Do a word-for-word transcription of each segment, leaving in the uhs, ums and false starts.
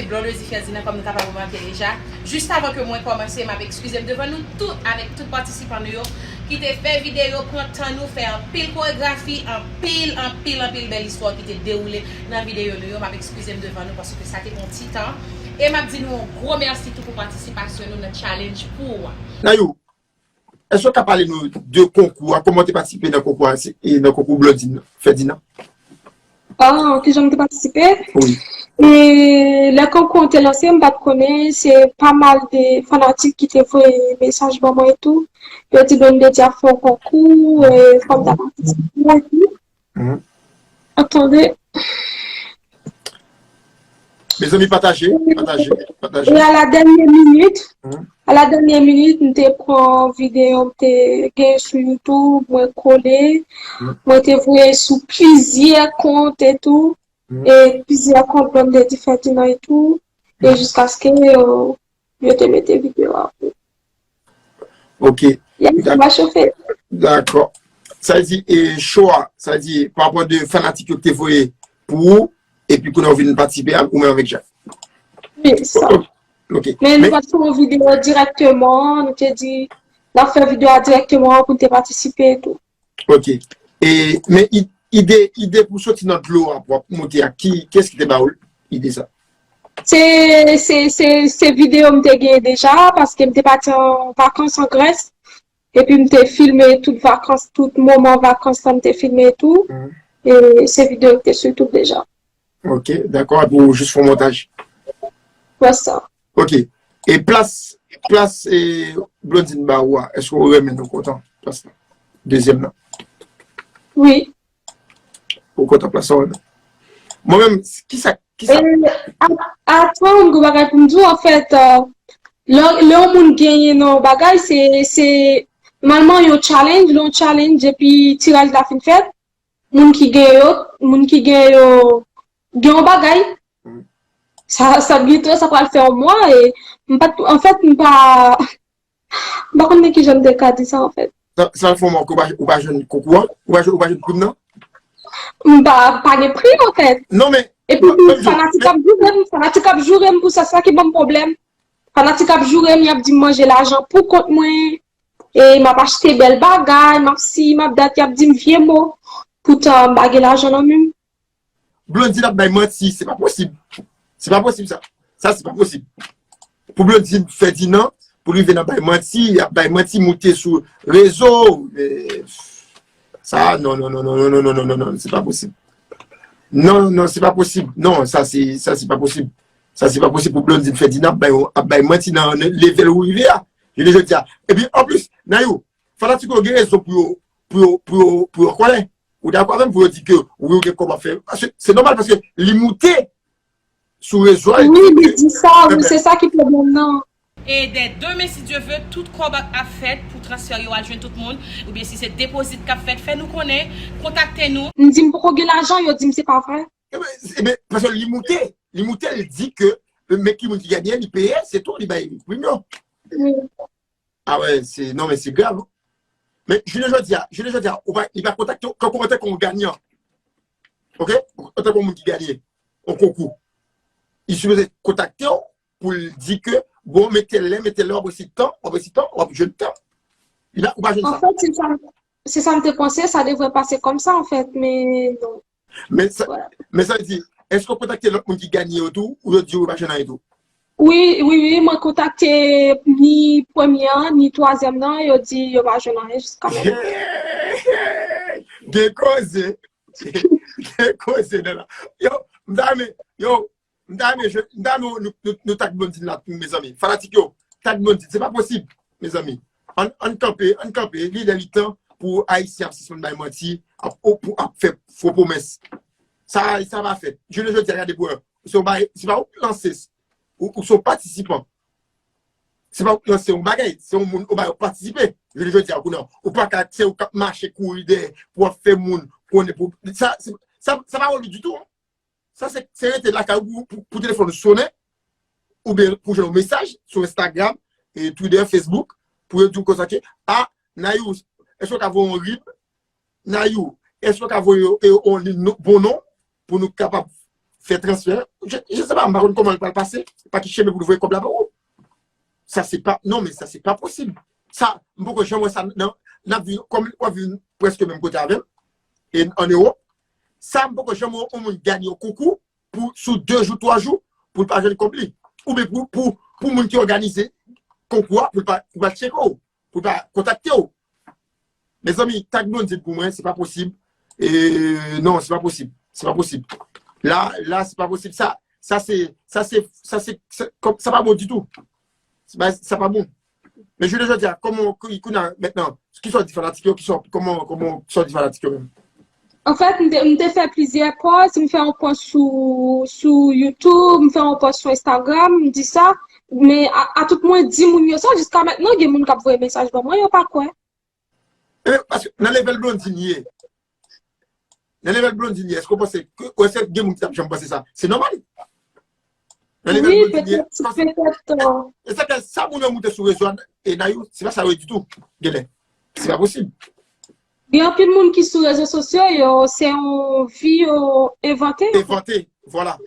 Blondedy Ferdinand, kòm nou kapab remake deja. Jis avan ke mwen kòmanse, m ap ekskize m devan nou tout avèk tout patisipan nou yo ki te fè videyo, pran tan nou, fè anpil koregrafi, anpil, anpil, anpil bèl istwa ki te dewoule nan videyo nou yo. M ap ekskize m devan nou paske sa te pran ti tan. E m ap di nou yon gwo mèsi tou pou patisipasyon nou nan challenge pou ou an. Nayou, èske w ka pale nou de konkou a? Kòman w te patisipe nan konkou a, e nan konkou Blondine Ferdinand? Ah, kijan m te patisipe? Wi. E lè konkou an te lanse, m pa t konnen, se pa mal de fanatik ki te voye mesaj ban mwen etou. Yo di Blondedy ap fè yon konkou, e fò m ta patisipe etou. Mhm. Atann. Mezanmi, pataje, pataje, pataje. E a la dènyè minit, a la dènyè minit, m te pran videyo m te gen sou YouTube, mwen kole, mwen te voye sou plizyè kont etou, e plizyè kont Blondedy Ferdinand etou, e jiskaske yo, yo te mete videyo a pou. Ok. Ya, m va chofe. Dakò. Sa vle di, e, cho a, sa vle di, pa rapò de fanatik yo ki te voye pou ou, epi kounye a ou vin patisipe a, ou menm avèk Jacques. Wi, sa. Ok. Men nou pa t fè yon videyo dirèkteman, nou te di, n ap fè videyo a dirèkteman pou n te patisipe etou. Ok. E, men i- ide, ide pou soti nan dlo a, pou w ap monte a, ki, kiyès ki te ba ou ide sa? Se, se, se, se videyo m te gen deja, paske m te pati an vakans an Grès. Epi m te filme tout vakans, tout moman vakans la m te filme tou. E se videyo ki te sou YouTube deja. Ok, dakò, epi ou jis fè yon montaj. Wè sa. Ok. E plas, plas e, Blondine ba ou a, èske ou renmen, ou kontan plas la? Dezyèm nan. Wi. Ou kontan plas la, ou renmen? Mwen menm, kisa, kisa? E, a- Atann, m gon bagay pou m di w, anfèt, euh, lè lè yon moun genyen nan yon bagay, se, se, nòmalman, yon challenge, lè yon challenge, epi tiraj la fin fèt, moun ki gen yo, moun ki gen yo, gen yon bagay. Sa, sa byento, sa pral fè yon mwa, e m pa t, anfèt, m pa, m pa konn nan kijan m te ka di sa, anfèt. Sa, sa fè yon mwa ke ou pa, ou pa jwenn konkou an? Ou pa jwenn, ou pa jwenn prim nan? M pa, pa gen prim, anfèt. Non, men, Epi, fanatik ap joure m, fanatik ap joure m pou sa, sa ki ban m pwoblèm. Fanatik ap joure m, y ap di m manje lajan pou kont mwen, e m ap achte bèl bagay, m ap si, m ap dat, y ap di m vye mo. Poutan, m pa gen lajan nan men m. Blondine ap bay manti, se pa posib. Se pa posib sa. Sa, se pa posib. Pou Blondine Ferdinand, pou li vin ap bay manti, ap bay manti, moute sou rezo. E, sa, non, non, non, se pa posib. Non, non, se pa posib. Non, sa, se, sa, se pa posib. Sa, se pa posib pou Blondine Ferdinand ap bay, ap bay manti nan level ou rive a. Jounen jodi a. Epi, anplis, Nayou, fanatik yo gen rezon pou yo, pou yo, pou yo, pou yo kòlè. Ou dakò avè m pou yo di ke wi, ou gen kòb ap fè. Paske se nòmal paske li moute sou rezo a. Wi, li di sa, wi, se sa ki pwoblèm nan. E dè demen, si Dye ve, tout kòb ap fèt pou transfè yo al jwenn tout moun. Oubyen si se depozit k ap fèt, fè nou konnen, kontakte nou. M di m poko gen lajan, yo di m se pa vre. Eben, eben, paske li moute, li moute, li di ke, men ki moun ki genyen, li peye, se tou, li bay prim yo. Wi. Ah wè, se, non, men se grav. Men, jounen jodi a, jounen jodi a, ou pa, li pa kontakte w, kankou antanke yon ganyan. Ok? Antanke yon moun ki genyen yon konkou. Li sipoze kontakte w pou l di ke, bon, men tèl lè, men tèl lè, w ap resi tan, w ap resi tan, w ap jwenn tan. Li pa, ou pa jwenn sa. Anfèt, se sa, se sa m te panse, sa devre pase kòmsa, anfèt, men non. Men sa, men sa vle di, èske w kontakte lòt moun ki genyen yo tou, ou yo di yo pa jwenn anyen tou? Wi, wi, wi, mwen kontakte ni premye an, ni twazyèm nan, yo di yo pa jwenn anyen jiska menm. Gen koze. Gen koze nan la. Yo, m ta renmen, yo, m ta renmen, m ta renmen nou, nou, nou tag Blondine la tou, mezanmi. Fanatik yo, tag Blondine, se pa posib, mezanmi. Ann, ann kanpe, ann kanpe, li lè li tan pou Ayisyen ap sispann bay manti, ap, pou ap fè fo pwomès. Sa, sa pa fèt. Jounen jodi a, gade pou wè. Se yon bagay, se pa ou k lanse, ou, ou se yon patisipan. Se pa ou k lanse yon bagay, se yon moun, ou bay, ou patisipe. Jounen jodi a, kounye a, ou pa ka, se ou k ap mache kouri dèyè pou w ap fè moun konnen pou, sa, se, sa, sa pa wòl ou ditou, an. Sa se, se rete lakay ou pou, pou, pou telefòn ou sonnen, oubyen pou jwenn yon mesaj sou Instagram, e Twitter, Facebook, pou yo di w konsa ke, a, Nayou, èske w ka voye yon rim? Nayou, èske w ka voye yon, yon, yon bon non pou nou kapab fè transfè. Je, je sais pas, m pa konn kòman l pral pase, pa ki chemen pou l voye kòb la ba ou. Sa se pa, non, men sa se pa posib. Sa, m poko janm wè sa nan, n ap viv, kòm w ap viv prèske menm kote avè m, e an Ewòp, sa m poko janm wè yon moun gade yon konkou pou, sou de jou, twa jou, pou l pa jwenn kòb li. Oubyen pou, pou, pou moun ki òganize konkou a, pou l pa, pou l pa tcheke w, pou l pa kontakte w. Mezanmi, tag Blondine pou mwen, se pa posib. E, non, se pa posib. Se pa posib. La, la, se pa posib. Sa, sa se, sa se, sa se, sa, kòm, sa pa bon ditou. Sa pa, sa pa bon. Men jounen jodi a, kòman, kou-, kounye a, mentnan, kisa w di fanatik yo, kisa, kòman, kòman, kisa w di fanatik yo menm? Anfèt, m te, m te fè plizyè pòs, m fè yon pòs sou, sou YouTube, m fè yon pòs sou Instagram, m di sa, men a, a tout mwen di moun yo sa, jiska mentnan, gen moun k ap voye mesaj ban mwen, yo pa kwè. E, paske nan level Blondine ye, nan level Blondine ye, èske w panse ke, èske gen moun ki t ap janm panse sa? Se nòmal. Nan level Wi, Blondine ye, petèt, paske, petèt, euh, e se ke sa moun yo moute sou rezo a, e Nayou, se pa sa yo ye ditou, genlè. Se pa posib. Gen anpil moun ki sou rezo sosyo yo, se yon vi yo envante. Envante, vwala.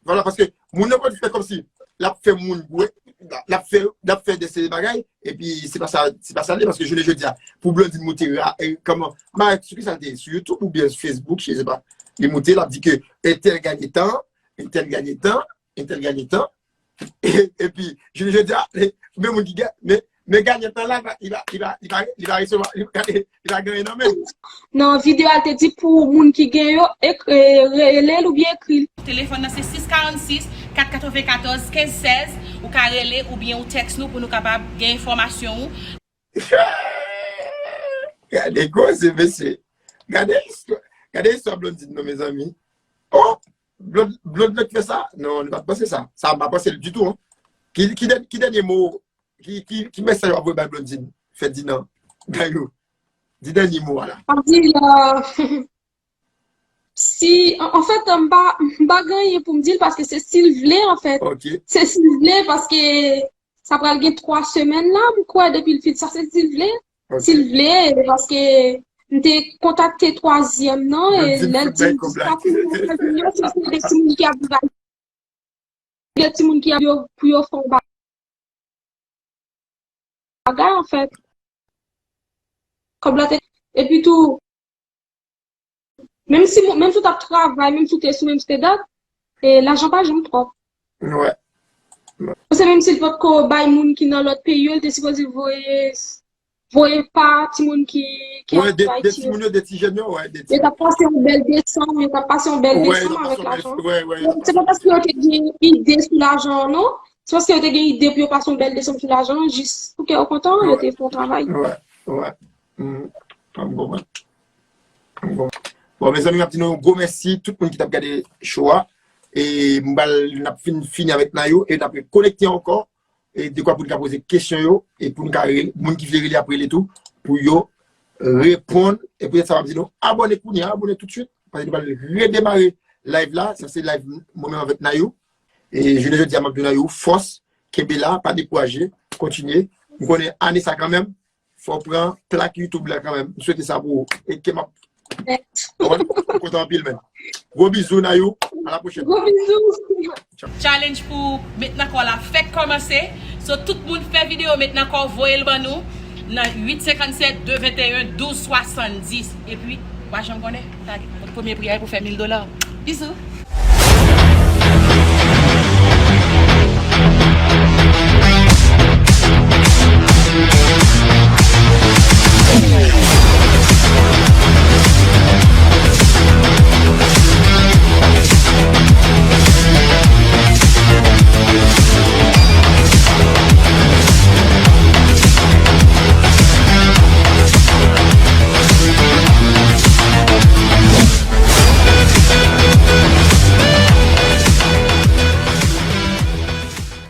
Vwala, paske moun nan konn fè kòmsi l ap fè moun gwe, l ap fè, l ap fè de seri bagay, epi se pa sa, se pa sa l ye, paske jounen jodi a, pou Blondine moute ra, e, kòman, ma, sou ki sa l te ye, sou YouTube oubyen sou Facebook, je sais pas, li moute, l ap di ke entèl ganye tan, entèl ganye tan, entèl ganye tan, e, epi, jounen jodi a, men moun ki gen, men, men ganye tan la, li pa, li pa, li pa, li pa resevwa, li pa, li pa genyen nan men l. Nan videyo a, l te di pou moun ki gen yo, ek-, e, rele l oubyen ekri l. Telefòn nan se sis karannsis, kat katrevenkatòz, kenz sèz. Ou ka rele oubyen ou tèks nou pou nou kapab gen enfòmasyon ou. Gade koze, mesye. Gade istwa, gade istwa Blondine, non, mezanmi. Oh! Blond, Blond, Blond fè sa? Non, nou pa t panse sa. Sa, m pa panse l ditou, hein. Ki, ki dèn-, ki dènye mo, ki, ki, ki mesaj w ap voye bay Blondine, Ferdinand, Dayou? Di dènye mo a la. M ap di l, euh, si, an, anfèt, m pa, m pa gen anyen pou m di l paske se si l vle, anfèt. Ok. Se si l vle paske sa pral gen twa semèn la, m kwè, depi l fin, sa se si l vle. Ok. Si l vle, paske m te kontakte twazyèm nan, e lè l di m sa pou mwen, se de timoun ki ap viv ak, de timoun ki ap yo, pou yo fè yon bagay, anfèt. Kòb la te, epi tou, Menm si, menm si w t ap travay, menm si w te sou menm standard, e lajan pa janm twòp. Wè. Paske menm si l potko bay moun ki nan lòt peyi yo, l te sipoze voye, voye pa timoun ki, ki ap viv Ayiti yo. Wè, de, de timoun yo, de ti jèn yo, wè, de ti. Yo t ap pase yon bèl desanm, yo t ap pase yon bèl desanm avèk lajan. Wè, wè, yo t ap pase yon bèl desanm avèk lajan. Se paske yo te gen ide pou yo pase yon bèl desanm sou lajan, jis pou ke yo kontan, yo te fè yon travay. Wè, wè. M konprann. M konprann. Bon, mezanmi, m ap di nou yon gwo mèsi, tout moun ki t ap gade show a. E m pral, n ap fin fini avèk Nayou, e n ap rekonekte ankò. E dekwa pou n ka poze kesyon yo, e pou n ka rele, moun ki vle rele ap rele tou, pou yo reponn. E poutèt sa, m ap di nou, abòne kounye a, abòne toutswit, paske nou pral redemare live la. Sa se live mwen menm avèk Nayou. E jounen jodi a, m ap di Nayou, fòs, kenbe la, pa dekouraje, kontinye. M konnen ane sa kanmenm, fò w pran plak YouTube la kanmenm. M swete sa pou ou. E ke m ap, m kontan anpil, men. Gwo bizou, Nayou. A la pwochèn. Gwo bizou. Challenge pou met nan kò la fèk kòmanse. So, tout moun fè videyo met nan kò, voye l ban nou nan uit senkannsèt, de venteyen, douz swasanndis. Epi, w pa janm konnen, sa, premye pri a pou fè mil dola. Bizou.